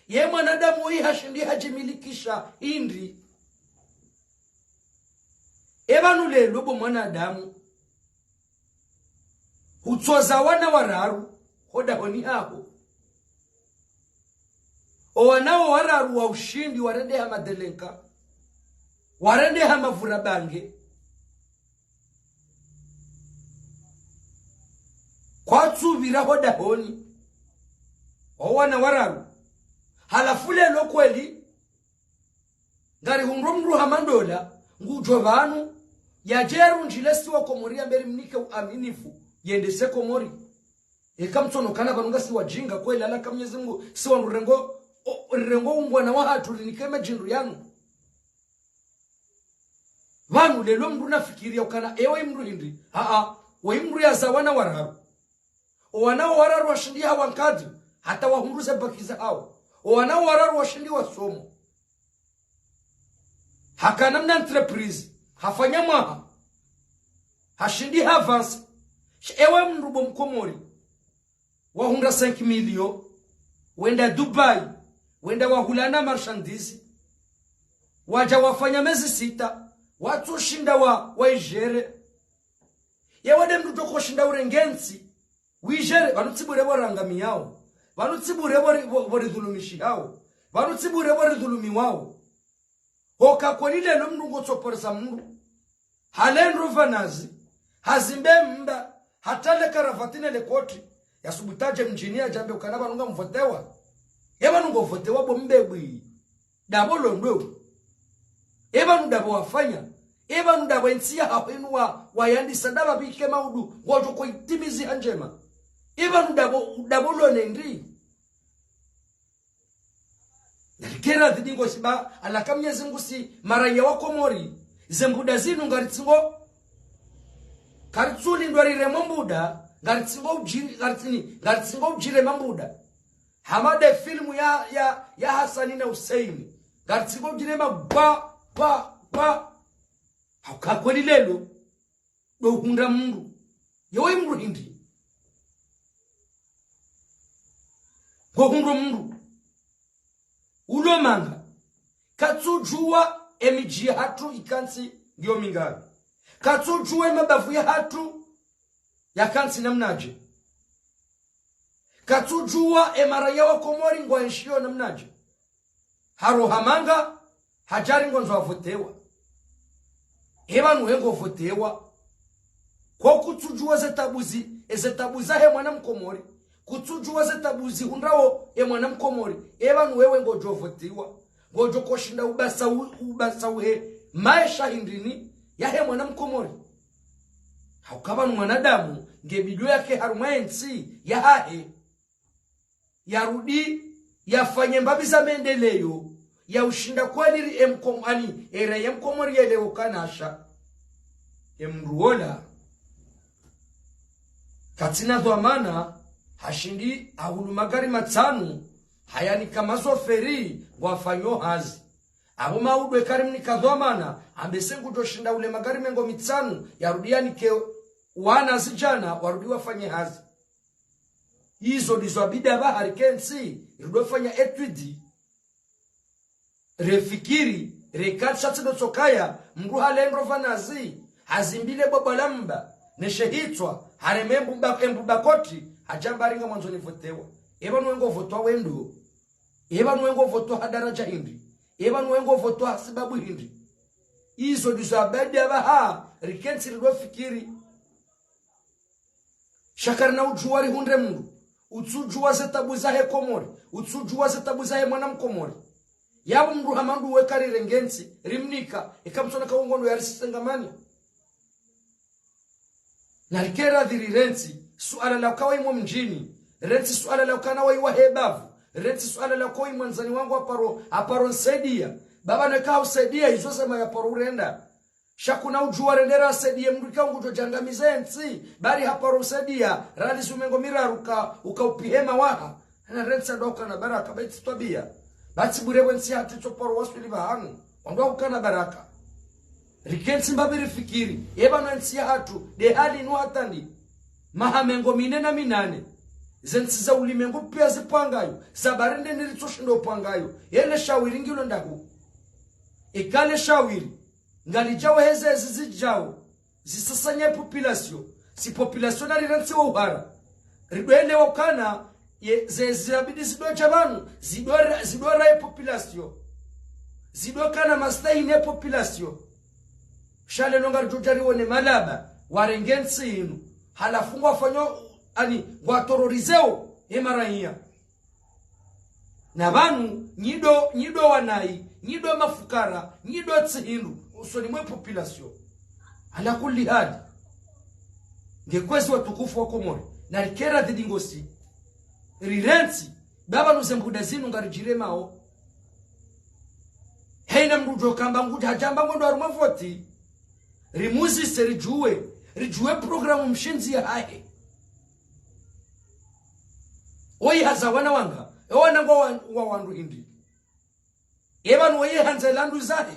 Ye mwanadamu woyi hashindi hadjimilikisha hindri. Epvanu lelo bo mwanadamu, hutsoza wana wararu, hodahoni haho. O wana wo wararu wa ushindi warendeha madelenka, warendeha mavura bange. Kwatsupvira hodahoni, o wana wararu. Halafu lelo kweli, ngarihundro mndru hama ndola, ngudjo pvanu, yadje yarundjile si wa Komori yambe rimnike uaminifu, yendese Komori. Eka mtsono kana pvanu ngasi wajinga kweli alaka Mnyezi Mungu, si wandru rengo, o, rengo ungwana wahatru rinike madjindru yanu. Pvanu lelo mndru nafikiri ya ukana ewe mndru hindri. Haa, we mndru yaza wana wararu. O wana wo wararu washindi hawankadri, hata wahundru ze bac zahawo. O wana wo wararu washindi wasomo. Hakana mna entreprise, hafanya mwaha. Hashindi havansa. Sh-, ewe mndru bo mkomori. Wahundra cinq millions, wenda Dubai, wenda wahulana marchandise. Wadja wafanya mezi sita, watsushinda wa, wa igérer. Ye wade mndru toko shinda urenge ntsi, wijere, pvanu tsi bure pvo rangamiyao, pvanu tsi bure pvo ri-, pvo, pvo ridhulumishihao, pvanu tsi bure pvo ridhulumiwao. Hoka kweli lelo mndru ngotsoporesa mndru. Halendo pvanazi, hazimbe mba, hata le karavati ne le koti, yasubutu yadje mdjini yadje yambe ukana pvanu ngamvotewa. Epvanu ngovotewa bo mbebwi. Dapvo londwe. Epvanu dapvo wafanya. Epvanu dapvo entsi yahaho inu wa, wayandisa dapvo pvike maudu, ngotso koitimizi handjema. Epvanu dapvo, dapvo lone ndri. Nalikera dhidi ngo siba, alaka Mnyezi Mungu si, maraya wa Komori, ze mbuda zinu ngaritsingo, karitsulindwa rireme mbuda, ngaritsingo udjiri, ngaritsini, ngaritsingo udjirema mbuda. Hama de filmu ya, ya, ya Hasani na Huseini. Ngaritsingo udjirema gwa, gwa, gwa. Hauka kweli lelo. Ndo hundra mndru. Yewe mndru hindri. Ngo hundra mndru. Ulo manga. Katsudjuwa emidji yahatru ikantsi ngiyo mingapvi. Katsudjuwa emabavu yahatru yakantsi namnadje. Katsudjuwa emaraya wa Komori ngwaenshiyo namnadje. Haroha manga, hadjari ngondzo avotewa. Epvanu we ngovotewa. Ko kutsudjuwa ze tabu zi, eze tabu zahe mwana mkomori. Kutsudjuwa ze tabu zihundrawo e mwana mkomori. Epvanu wewe ngodjo votiwa. Ngodjo koshinda ubasa u-, ubasa uhe maesha hindrini yahe mwana mkomori. Hauka pvanu mwanadamu, nge bidjo yake harumwa entsi yahahe. Yarudi, yafanye mbapvi za maendeleyo, ya ushinda kweli ri emkom-, ani, era ye mkomori yelewo kanasha. Emndru wola. Katsina dhwamana, hashindi, hahulu magari matsanu, hayanika mazoferi, ngwafanyo hazi. Apvo maudu eka rimnika dhwamana, ambe se ngudjo shinda ule magari mengo mitsanu, yarudi yanike wana zidjana, warudi wafanye hazi. Izo ndizo abidi apvaha rikentsi, ridofanya étude. Refikiri, rekantsi sha tsi ndo tsokaya, mndru halendo pvanazi, hazimbile bwabwa la mba, neshe hitswa, hareme embuba, embuba koti, hadjamba ringa mwandzo nivotewa. Epvanu we ngovotewa wendo. Epvanu we ngovotewa ha daraja hindri. Epvanu we ngovotewa ha sibabu hindri. Izo ndizo abidi apvaha, rikentsi ridofikiri. Sha karina udjuwa rihundre mndru, utsudjuwa ze tabu zahe Komori, utsudjuwa ze tabu zahe mwana mkomori. Yapvo mndru hama nduwe karirenge ntsi, rimnika, eka mtsona ka ungondo yarisisengamani. Narikera dhiri rentsi, suala la ukawa imo mdjini, rentsi suala la ukana wa iwa hebavu, rentsi suala la ukawa imwandzani wangu aparo, aparo nsaidia, Baba neka usaidia izo sema ya paro urenda. Sha kuna udjuwa rendera asaidiye mndru ika ngudjo djangamiza entsi. Bari haparo usaidia, rali sumengo miraru ka, uka upihe mawaha. Hena rentsi ndo ukana baraka, ba itsi twabia. Ba tsi bure bwe ntsi yahatru itso paro waswili pvahanu. Wandru ukana baraka. Rikentsi mbapvi rifikiri, eba no entsi yahatru, de hali inu hata ndi. Maha mengo mine na minane. Ze ntsi za ulimengu pia zipvangayo, za bari nde nde ritso shindo upvangayo. Yele shawiri ngilo ndahu. Ika le shawiri, ngalidjao heze zizidjao, zisasanye population, si population na rirantsi wa uhara. Ridwele ukana, ye, ze zirabidi zidodja pvanu, zidora, zidora ye population. Zidokana maslahi ne population. Sha lelo ngaridjodja riwone malaba, warenge ntsi inu. Halafu ngwafanyo, ani, ngwatororizeo, ye maraiya. Na pvanu, nyi ndo, nyi ndo wanayi, nyi ndo mafukara, nyi ndo tsi hindru, usoni mwe population. Ala kulli hali. Nge kwezi watukufu wa Komori, na rikera dhidi ngosi. Rirentsi, baba nuze mbuda zinu ngaridjiremao. Heina mndru djo kamba ngudja hadjamba ngondo harumwa voti. Rimuzise ridjuwe, ridjuwe programu mshindzi yahahe. Oyi haza wana wanga, e wana ngwa wan-, wa wandru hindri. E pvanu oyi handza landru zahe.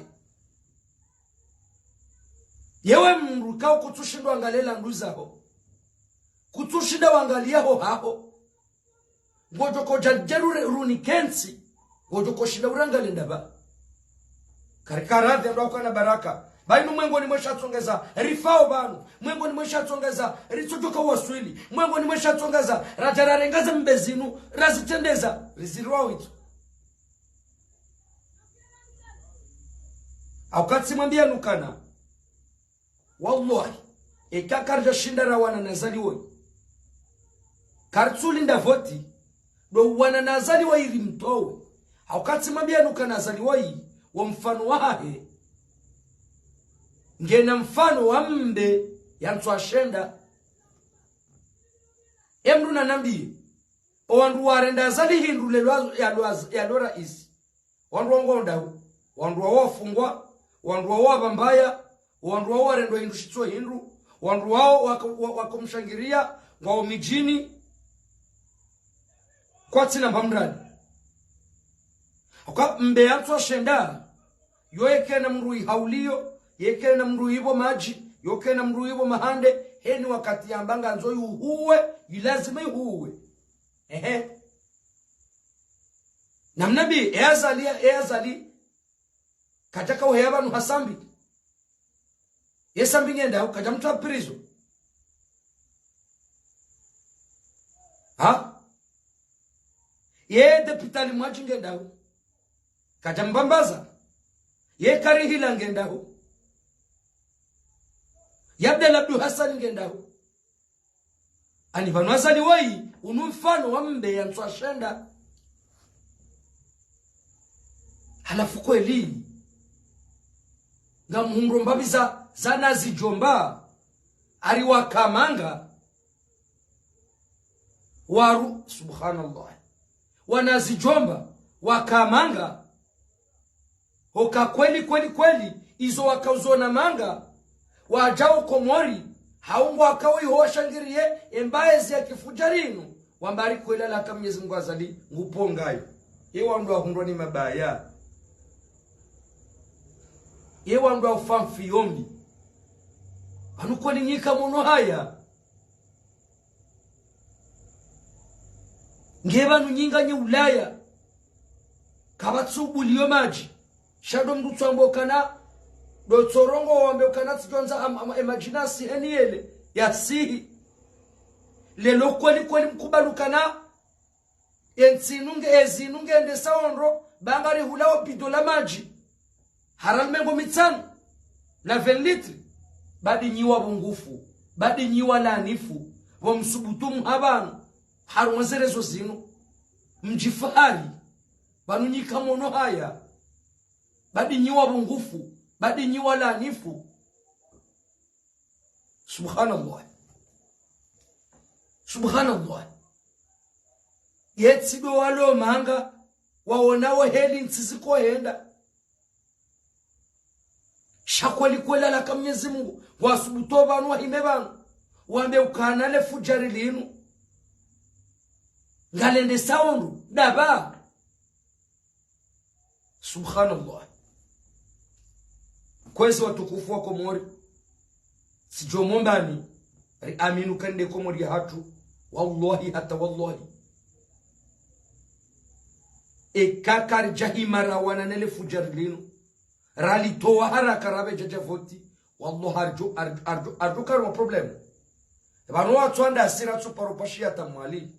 Yewe mndru kao kutsushinda wangalie landru zaho. Kutsushinda wangaliya ho haho. Ngodjo kodja djeru re-, runi kentsi. Ngodjo koshinda urangalie ndapvi. Karika radhi ndo ukana baraka. Ba inu mwengoni mwe shatsongeza, rifao pvanu. Mwengoni mwe shatsongeza, ritsodjoka waswili. Mwengoni mwe shatsongeza, radja rarenga ze mbe zinu, razitrendeza, rizirwa witso. Au katsi mwambia nukana. Wallahi, eka karidja shinda rawana na Azali woyi. Karitsulinda voti, ndo wana na Azali woyi rimtowe. Au katsi mwambia nukana Azali woyi, wo mfano wahahe. Ngena mfano wa mbe ya ntswa shenda. E mndru nanambiye, o wandru warenda Azali hindru lelo ya lo, ya lo raisi. Wandru wao ngwao ndahu, wandru wao wafungwa, wandru wao wapvambaya, wandru wao warendwa hindru shitso hindru, wandru wao waka-, wa-, wakamshangiriya, ngwao midjini, kwatsina mbamrani. Aka mbe ya ntswa shenda, yo yekena mndru ihauliyo, yekena mndru ipvo madji, yokena mndru ipvo mahande, heni wakati yamba ngandzo yuhuwe, yilazima yuhuwe. Ehe. Namna mbi, e Azali, e Azali, kadjaka uheya pvanu ha Sambi. Ye Sambi ngendahu, kadja mtria prison. Ha? Ye depitali Mwadji ngendahu. Kadja mbambaza. Ye Karihila ngendahu. Ye Abdallah Abdou Hassan ngendahu. Ani pvanu Azali woyi, unu mfano wa mbe ya ntswa shenda. Halafu kweli, ngamhundro mbapvi za, za nazidjomba, ari wakamanga, waru, subhanallah. Wanazidjomba, wakamanga, hoka kweli, kweli, kweli, izo wakauzona manga, wadjao Komori, hau ngwakao iho washangiriye, embaye zi ya kifudjari inu, wamba ari kweli laka Mnyezi Mungu Azali, ngupongayo. Ye wandru wahundrwa ni mabaya. Ye wandru wafa mfi yombi. Pvanu kweli nyi kamono haya. Nge pvanu nyi nganyi Ulaya. Kapvatsi ubuliyo madji. Sha ndo mndru tsu amba ukana, ndo tsorongowa wambe ukana tsidjondza am-, am-, emadji nasi heni yele, yasihi. Lelo kweli kweli mkubali ukana, entsi inu nge, ezi inu ngendesao ndro, ba ngari hula wo bidon la madji. Hara mengo mitsanu, la vingt litres. Ba di nyi wapvungufu, ba di nyi walaanifu, pvo msubutu mha pvanu, harumwa ze réseaux zinu. Mdjifahari, pvanu nyi kamono haya. Ba di nyi wapvungufu, ba di nyi walaanifu. Subhanallah. Subhanallah. Yetsi ndo walo manga, waonao heli ntsi zikohenda. Sha kweli kweli, laka Mnyezi Mungu, wasubutu pvanu wahime pvanu, wambe ukana le fujari linu ngalendesao ndru daba. Subhanallah. Kwezi watukufu wa Komori, tsidjo mombani riamini ukana nde Komori yahatru, wallahi hata wallahi. Eka karidjahima rawana nele fujari linu, ralitowa haraka rapve djadja voti, wallahi aridjo, aridjo, aridjo, aridjo karwa problème. Pvanu watsu anda asira tsu paro pashi ya tamwali.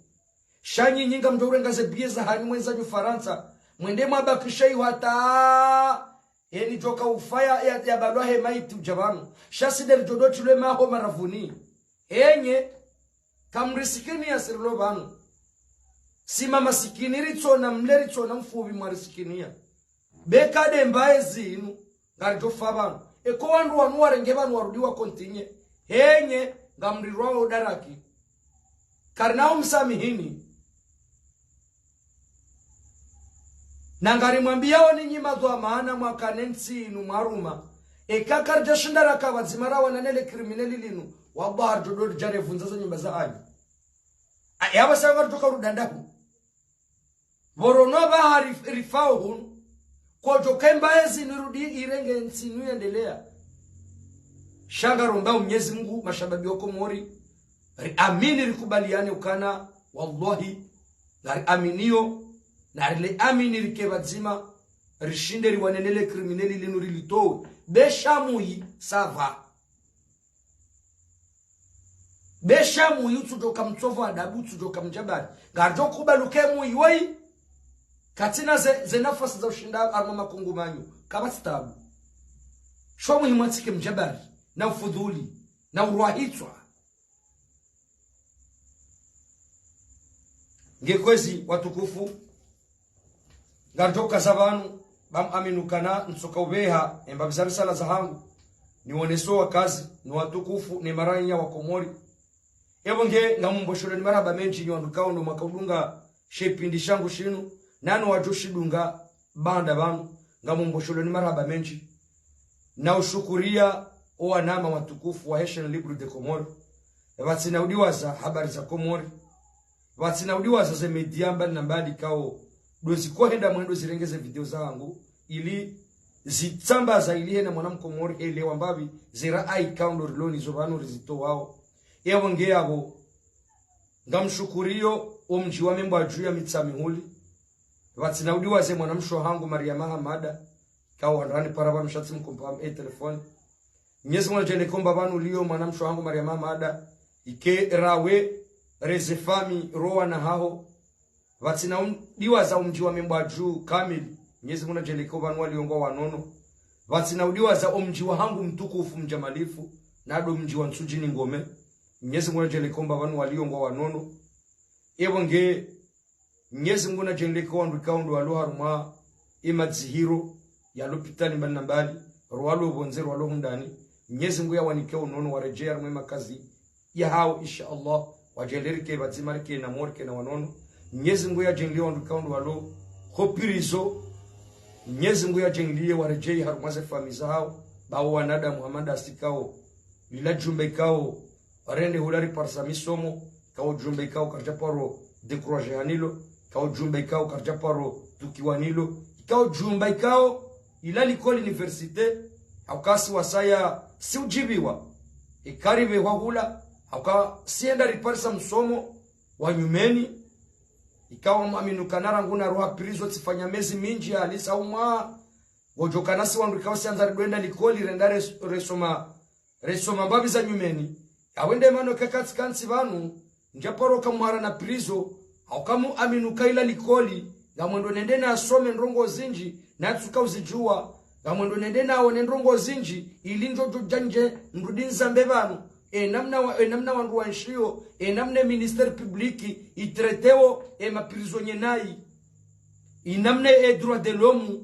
Sha nyinyi ngamdjo urenga ze billet zahanyu mwendza nyu Farantsa, mwende mwabakishe iho hata eni djoka ufaya ya, ya balwa he maiti udja pvanu. Sha si nde ridjo dotsi lwe maho maravuni. Enyi, kamrisikiniya si rilo pvanu. Si mamasikini ritsona mle ritsona mfupvi mwarisikinia. Be ka nde mbaye zinu, ngaridjo fa pvanu. Eka wandru wanu warenge pvanu warudi wakontinye. Enyi, ngamrirwao daraki. Karina umsamihini. Na ngarimwambiyao ninyi madhwamana mwakane ntsi inu mwaruma. Eka karidja shinda raka pvadzima rawana nele criminel linu, wallahi aridjo dori djarevundza za nyumba zahanyu. A, yapvo sa ngaridjo karudandahu. Pvo rono pvaha rif-, rifao hunu. Kodjo kemba ezi nirudi irenge ntsi inu yendelea. Sha ngaromba Mnyezi Mungu, mashababi wa Komori, riamini rikubaliane ukana, wallahi, ngariaminiyo, na rile amini rike pvadzima, rishinde riwane nele criminel linu rilitowe. Be sha muyi, ça va. Be sha muyi utsudjoka mtsovu adabu, utsudjoka mdjabari. Ngaridjo kubali uke muyi woyi. Katsina ze, ze nafasi za ushinda harumwa makungu manyu. Kapvatsi tabu. Sho muhimu atsike mdjabari, na ufudhuli, na urwahitswa. Nge kwezi watukufu, ngaridjo kaza pvanu, ba muamini ukana ntsoka upveha, embapvi za risala zahangu, niwoneso wakazi, ni watukufu, ni maranya wa Komori. Epvo nge ngamumbosholoni marahaba mendji nyi wandru kao ndo mwaka udunga she pindi shangu shinu, nano wadjo shidunga baanda pvanu, ngamumbosholoni marahaba mendji. Na ushukuriya o wanama watukufu wa Haitian Libre de Comores. Pvatsina udiwaza Habari za Komori. Pvatsina udiwaza ze media mbali na mbali kao ndo zikohenda mwendo zirenge ze video zahangu, ili zitsambaza ili hena mwana mkomori elewa mbapvi ze ra'ayi kao ndo rilo nazo pvanu rizitowao. Epvo nge yapvo, ngamshukuriyo o mdji wa Membwadju ya Mitsamihuli. Pvatsina udiwaza e mwanamshe wahangu Mariama Hamada, kao wandani para pvanu sha tsi mkomba e telefoni. Mnyezi Mungu nadjaanlie komba pvanu uliyo mwanamshe wahangu Mariama Hamada, ike rawe, reze fami, ro wana haho. Pvatsina um-, diwaza o mdji wa Membwadju kamili. Mnyezi Mungu nadjaanlie ko pvanu waliyo ngwao wanono. Pvatsina udiwaza o mdji wahangu mtukufu mdjamalifu, nado mdji wa Ntsudjini Ngome. Mnyezi Mungu nadjaanlie komba pvanu waliyo ngwao wanono. Epvo nge Mnyezi Mungu nadjaanlie ko wandru kao ndo walo harumwa e madzihiro ya lopitali mbali na mbali, ro walo pvondze, ro walo hundani. Mnyezi Mungu yawanike unono waredjei harumwa e makazi yahao, insha Allah, wadjaanlie rike pvadzima rike na mori rike na wanono. Mnyezi Mungu yadjaanlie wandru kao ndo walo ho prison. Mnyezi Mungu yadjaanlie waredjei harumwa ze fami zahao, ba o wanadamu hama ndasi kao, lila djumba ikao, warende hula riparisa misomo, ikao djumba ikao karidja paro décourager hanilo, ikao djumba ikao karidja paro tukiwa nilo, ikao djumba ikao ila likoli université, hauka si wasaya si udjibiwa, ikao ripvehwa hula, hauka si hwenda riparisa msomo wa nyumeni, ikao muamini ukana rangu na roha prison tsifanya mezi mindji halisa umwa, ngodjo kana si wandru ikao si handza ridwenda likoli renda res-, resoma resoma mbapvi za nyumeni. Yawe nde mana eka katsi kantsi pvanu, ndjaparo kamwara na prison, hauka muamini uka ila likoli, ngamwendo nende nasome ndrongoo zindji, natsuka uzidjuwa, ngamwendo nende naone ndrongoo zindji, ili ndjo djo djandje, ndrudi nizambe pvanu, e namna wa, e namna wandru waenshiyo, e namna e ministère public, itraiteo, e maprisonnier nayi, e namna e droit de l'homme,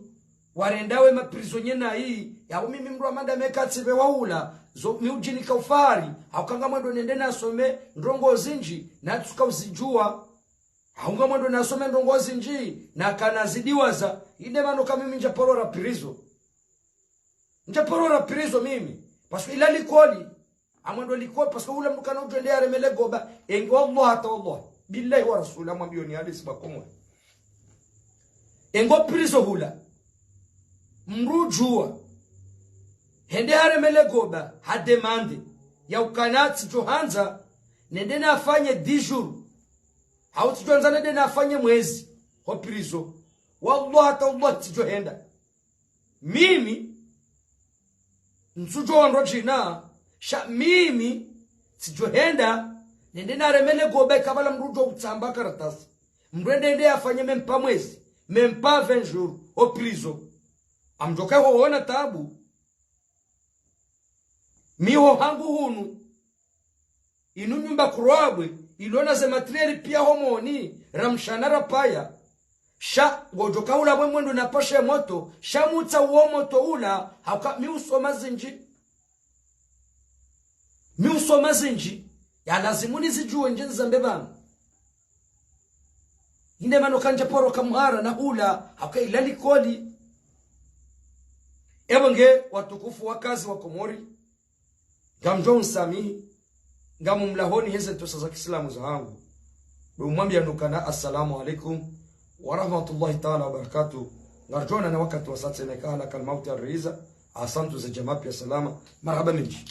warendao e maprisonnier nayi, yawe mimi mndru wa madame eka tsipvehwa hula, zo mi udjinika ufahari, hauka ngamwendo nende nasome ndrongoo zindji, natsuka uzidjuwa, hauka ngamwendo nasome ndrongoo zindji, nakana zidiwaza, inde mana uka mimi ndjaparo ra prison. Ndjaparo ra prison mimi. Parce que ila likoli. Amwendo likoli, parce que hula mdru kana udjo ende yareme le goba. Enge wallahi hata wallahi. Billahi wa rasuli, amwambiyoni halisi ba Komori. Enge prison hula. Mdru udjuwa. Hende hareme le goba, ha demande. Ya ukana tsidjo handza, nende nafanye dix jours. Hau tsidjo handza nende nafanye mwezi. Ho prison. Wallahi hata wallahi tsidjo henda. Mimi, ntsudjo wandro djina, sha mimi, tsidjo henda, nende nareme le goba ikabala mdru udjo utsamba kartasi. Mdru ende ende yafanye même pas mwezi, même pas vingt jours, ho prison. Amdjoka ho wona tabu. Mi ho hangu hunu. Inu nyumba kurwabwe, ilona ze matériel piya homoni, ramshana rapaya. Sha, ngodjoka ula bwe mwendo na pashe moto, sha mutsa uwo moto ula, hauka mi usoma zindji. Mi usoma zindji, ya lazimu nizidjuwe ndje nizambe pvanu. Inde mana kandjaparo kamhara na hula, hauka ila likoli. Ebo nge watukufu wakazi wa Komori, ngamdjo unsamihi, ngamumlahoni heze ntrosa za kiislamu zahangu. Ndo mwambiya nukana, assalamu alaikum wa rahmatullahi taala wa barakatuh. Ngardjo onana wakati wasaya tsena ika halakal mauti ya riza. Asantu ze djamaa piya salama. Marahaba mendji.